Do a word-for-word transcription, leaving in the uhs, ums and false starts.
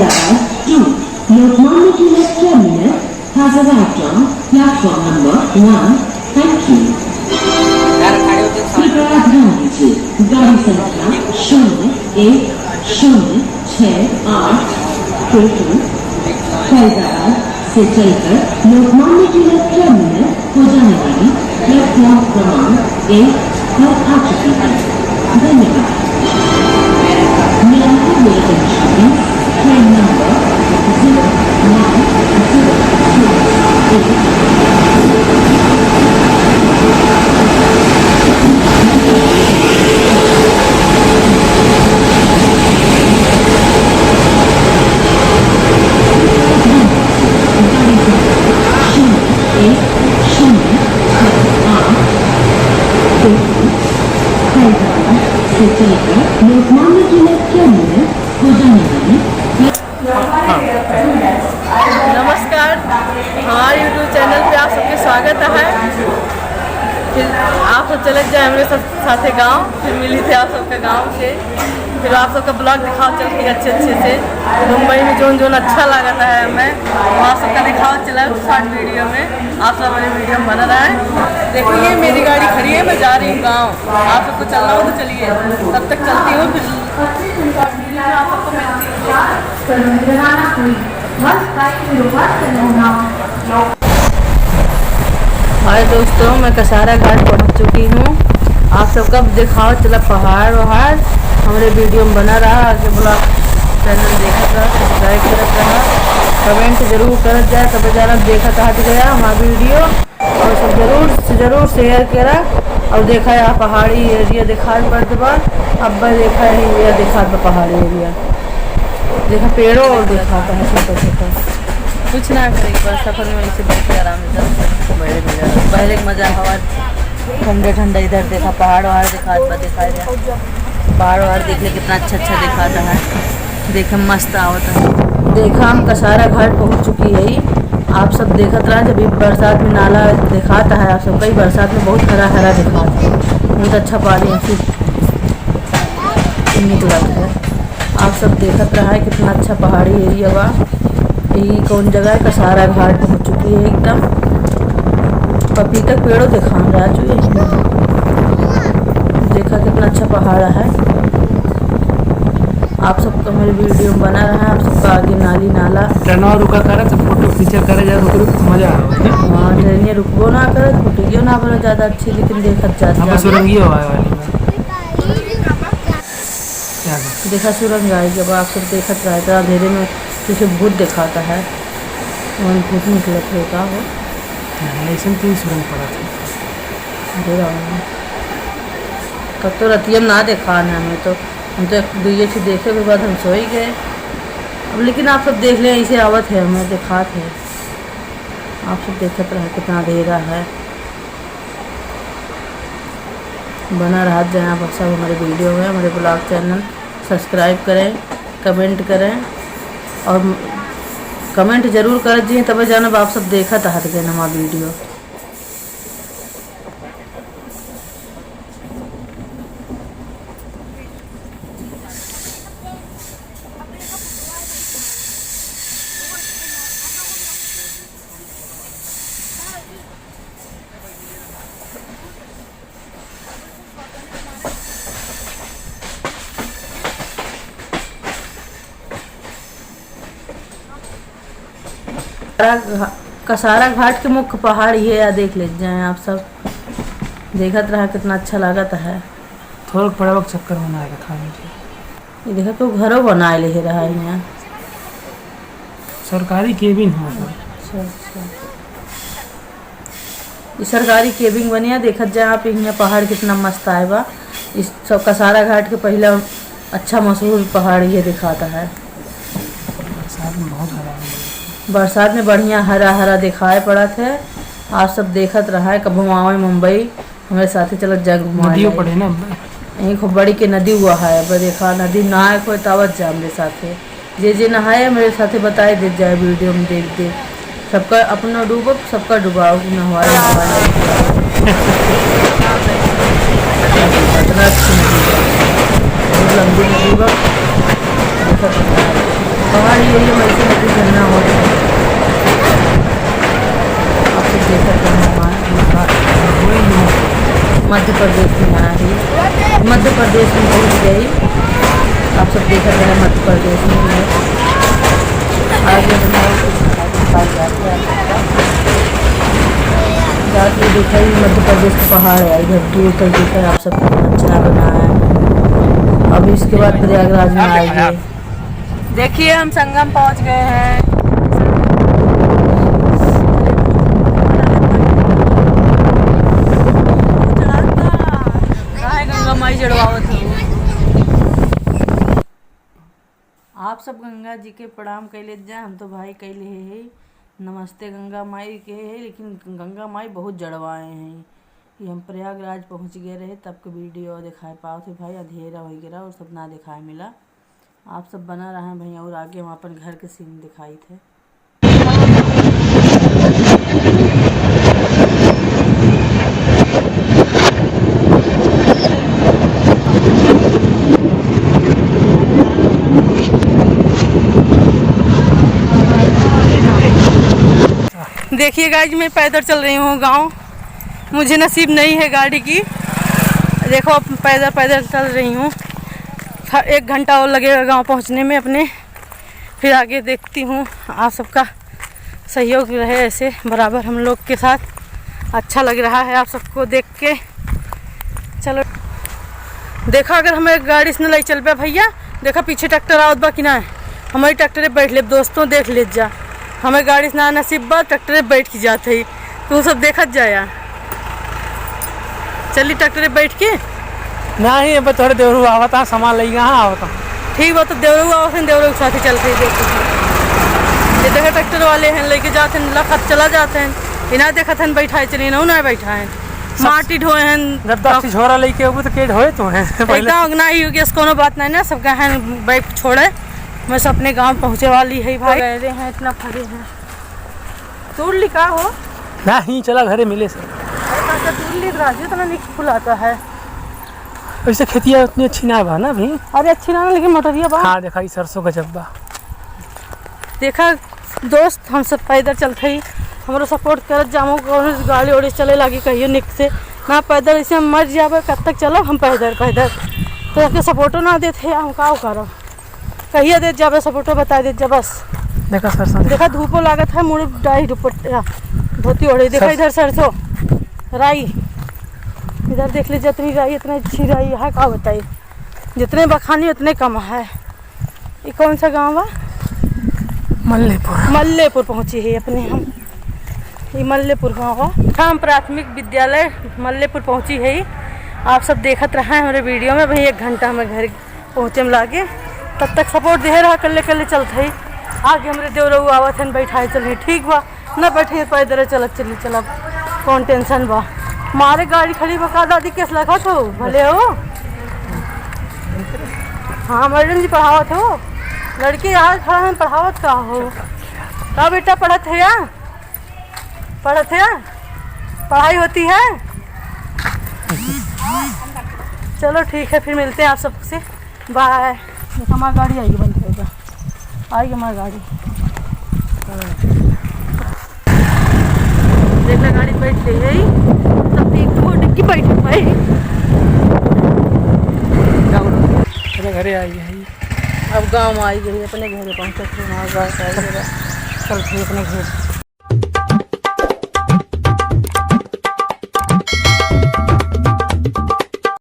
Two, Lokmanya Tilak terminus, Hazarajang, platform number one. Thank you. कृपया ध्यान दीजिए, गाड़ी संख्या शून्य एक शून्य छः आठ टू टू फैजाबाद से चलकर लोकमान्य तिलक टर्मिनस को जाने वाली प्लेटफॉर्म क्रमांक एक पर आ चुकी है। धन्यवाद। May I have your attention, please? Train number zero nine zero six eight. Lokmanya Tilak terminus को जाने वाली। नमस्कार, हमारे YouTube चैनल पे आप सबके स्वागत है। फिर आप सब चलत जाए हमरे सब साथे गाँव, फिर मिली थे आप सबके गाँव से, फिर आप सबका ब्लॉग दिखाओ चल के अच्छे अच्छे से। मुंबई में जोन जोन अच्छा लागत है हमें, वो आप सबका दिखाओ चला शॉर्ट वीडियो में। आप सब हमारे वीडियो में बना रहा है। देखिए मेरी गाड़ी खड़ी है, मैं जा रही हूँ गाँव। आप सबको चलना हो तो चलिए, तब तक चलती हूँ, फिर शॉर्ट वीडियो में आप सबको मिलती हूँ। हाय दोस्तों, मैं कसारा घाट पहुंच चुकी हूँ। आप सबका दिखाओ चला पहाड़ वहाड़, हमरे वीडियो में बना रहा, आगे ब्लॉग चैनल देखत रहा, सब्सक्राइब करत रहा, कमेंट जरूर करत जाए, तब जाना देखत हट गया हमारा वीडियो। और सब जरूर से जरूर शेयर करा। और देखा, यहाँ पहाड़ी एरिया दिखाई पड़त बा। अब देखा, एरिया दिखात बा, पहाड़ी एरिया। देखा, पेड़ों और दिखाता है छोटा छोटा। कुछ ना करे, बस सफर में ऐसे बैठ के आराम से जाओ। बहरे के मजा, बहरे के मजा, हवा ठंडा ठंडा। इधर देखा, पहाड़ वहाड़ दिखात बा, दिखाई दे। पहाड़ वहाड़ देख ले, कितना अच्छा अच्छा दिखाता है। देखे मस्त आवत है। देखा, हम कसारा घाट पहुँच चुकी है। आप सब देखत रहा, जब ये बरसात में नाला दिखाता है आप सबका, ये बरसात में बहुत हरा हरा दिखाता है, बहुत अच्छा पानी ऐसे निकलत है। आप सब देखत रहा है कितना अच्छा पहाड़ी एरिया बा। ये कौन जगह है? कसारा घाट पहुँच चुकी है एकदम। पपीता के पेड़ों दिखान रहा जो ये। देखा कितना अच्छा पहाड़ है। आप सबका मेरे वीडियो में बना रहा है, आप सबका आगे नाली नाला। ट्रेनवा रुका करे तो फोटो खींचा करे जा, रुक रुक मजा आवे, है ना? हाँ, ट्रेनिया रुकबो ना करे तो फोटो ना बना ज्यादा अच्छी, लेकिन देखत जात अब जात। सुरंगियो आवे वाली बा। क्या बा? देखा सुरंग आई, जब आप सब देखत रहे तो अंधेरे में जैसे भूत दिखाता है, वही भूत निकलत है का हो? नहीं, ऐसे तो ही सुरंग पड़ा था। अरे राम, तब तो रतिया में ना देखा ना हमें तो। हम तो एक दुइये ठे देखे के बाद हम सोई गए। अब लेकिन आप सब देख लें, ऐसे आवत है, हमें देखात है। आप सब देखत रहा कितना अंधेरा है। बना रहत जाए आप सब हमारे वीडियो में, हमारे ब्लॉग चैनल सब्सक्राइब करें, कमेंट करें और कमेंट जरूर करत जाइए, तबे जानब आप सब देखत हट गए हमारा वीडियो। कसारा घा-, कसारा घाट के मुख्य पहाड़ ये है, देख ले जाए आप सब। देखत रहा कितना अच्छा लागत है। थोड़ा पड़वा के चक्कर में ना आएगा था मुझे। ये देखा, तो घरों बनाए ले रहा है यहाँ। सरकारी केबिन है। अच्छा, अच्छा। ई सरकारी केबिन बनिया। देखत जाए आप, यहाँ पहाड़ कितना मस्त आए बा। इस सब कसारा घाट के पहला अच्छा मशहूर पहाड़ ये दिखाता है। बरसात में बहुत हरा है। बरसात में बढ़िया हरा हरा दिखाई पड़त है। आप सब देखत रहा है, कबो आवे मुंबई, हमरे साथे चलत जाए घुमाए नदियों लाए। पड़े ना। यहीं खूब बड़ी के नदी हुआ है, अब देखा नदी ना आए कोई तावत जा हमरे साथे। जे जे नहाए हमरे साथे बताए दे जाए, वीडियो में देख दे। सबका अपना डूबो, सबका डुबाओ, नहवाए नहवाए। इतना अच्छी नदी है, बहुत लंबी नदी बा। देखा पहाड़ ये, ये वैसे नदी झरना हो रहा है। आप सब देख सकते हैं, हमारे मध्य प्रदेश में आ रही, मध्य प्रदेश में पहुंच गई। आप सब देख सकते हैं, मध्य प्रदेश में है। आगे बनाओ कुछ, जाके देखा, ये मध्य प्रदेश का पहाड़ है, इधर दूर तक देखा है, आप सब अच्छा बना है। अब इसके बाद प्रयागराज में आएंगे। देखिए, हम संगम पहुंच गए हैं। हाय गंगा माई जड़वावत हो। आप सब गंगा जी के प्रणाम कइ लेत जा, हम तो भाई कइ लेहे है, नमस्ते गंगा माई के है, लेकिन गंगा माई बहुत जड़वाए हैं। ये हम प्रयागराज पहुँच गए रहे, तब के वीडियो दिखाए पावत है भाई, अंधेरा होइ गया और सब ना दिखाए मिला। आप सब बना रहे हैं भाई, और आगे हम अपन घर के सीन दिखाई थे। देखिए गाइज, मैं पैदल चल रही हूँ गाँव, मुझे नसीब नहीं है गाड़ी की। देखो, अब पैदल पैदल चल रही हूँ। थ-, एक घंटा और लगेगा गाँव पहुँचने में अपने, फिर आगे देखती हूँ। आप सबका सहयोग रहे ऐसे बराबर हम लोग के साथ। अच्छा लग रहा है आप सबको देख के। चलो, देखा, अगर हमें गाड़ी से न ले चलबे भैया, देखा पीछे ट्रैक्टर आवत बा कि ना, हमारी ट्रैक्टरे बैठ लेब दोस्तों, देख लेत जा। हमें गाड़ी से ना नसीब बा, ट्रैक्टरे बैठ के जात है। तू सब देखत जाया। चली ट्रैक्टरे बैठ के। नहीं, अब थोड़े देवरू आवत है, सामान लइके कहाँ आवत है। ठीक बा, तो देवरू आवत है, देवरू के साथ ही चलत है, देखो। ये देखो ट्रैक्टर वाले हैं, लेके जात हैं, लखत चला जात हैं। इना देखत हैं, बैठाए चली, ना, ना बैठाए। सब माटी ढोए हैं। जब दस झोरा लेके अबू तो के ढोए तो हैं पहले। एकदम अगना ही हो गया, कोनो बात नहीं ना, सब गहन बैग छोड़े। मैं सब अपने गांव पहुंचे वाली है भाई। गए हैं, इतना फरे हैं। तोड़ ली का हो? नहीं, चला घरे मिले से। अरे काका, तोड़ ली राजू, इतना निक फुलाता है। वैसे खेतिया उतनी अच्छी ना बा ना अभी। अरे अच्छी ना, लेकिन मोटरिया बा। हाँ, देखा, ई सरसों गजब बा। देखा दोस्त, हम सब पैदल चलत हई, हमरो सपोर्ट करत जामो, कौनो गाड़ी ओड़ी चले लागी कहियो निक से ना, पैदल ऐसे हम मर जाबे, कब तक चलब हम पैदल पैदल, तो सबके सपोर्टो ना देत है, हम का करब, कहिया देत जाबे सपोर्टो, बता देत जा बस। देखा सरसों। देखा धूपो लागत है, मुड़ डाई दुपट्टा, धोती ओढ़े, देखा सर- इधर सरसों, राई, इधर देख ले, जितनी राई इतनी अच्छी राई है, का बताई, जितने बखानी उतने कम है। ये कौन सा गाँव बा? मल्लेपुर। मल्लेपुर पहुँची है अपने हम। ये मल्लेपुर गाँव बा। हम प्राथमिक विद्यालय मल्लेपुर पहुँची है। आप सब देखत रहे हमरे वीडियो में। भाई एक घंटा हमें घर पहुँचे में लागे, तब तक सपोर्ट दे रहा, कल्ले कल्ले चलत है। आगे हमरे देवरऊ आवत हैं, बैठाए चल रही, ठीक बा। ना बैठे, पैदल चलत चली, चलब, कौन टेंशन बा। मारे गाड़ी खड़ी बा का दादी, केस लखत हो, भले हो। हाँ मैडम जी पढ़ावत हो, लड़के यहाँ खड़ा हैं, पढ़ावत का हो? का बेटा पढ़त है या? पढ़त है? पढ़ाई होती है? चलो ठीक है, फिर मिलते हैं आप सबसे। बाय। देखा, हमार गाड़ी आइगी, बंद करेगा। आइगी हमार गाड़ी। देखा, गाड़ी बैठ गई है। सब एक तो डिग्गी बैठ गई। अपने घरे आई है। अब गाँव में आई गई, अपने घरे पहुँचत है, हमार गाँव का आई है। चल, फिर अपने घर।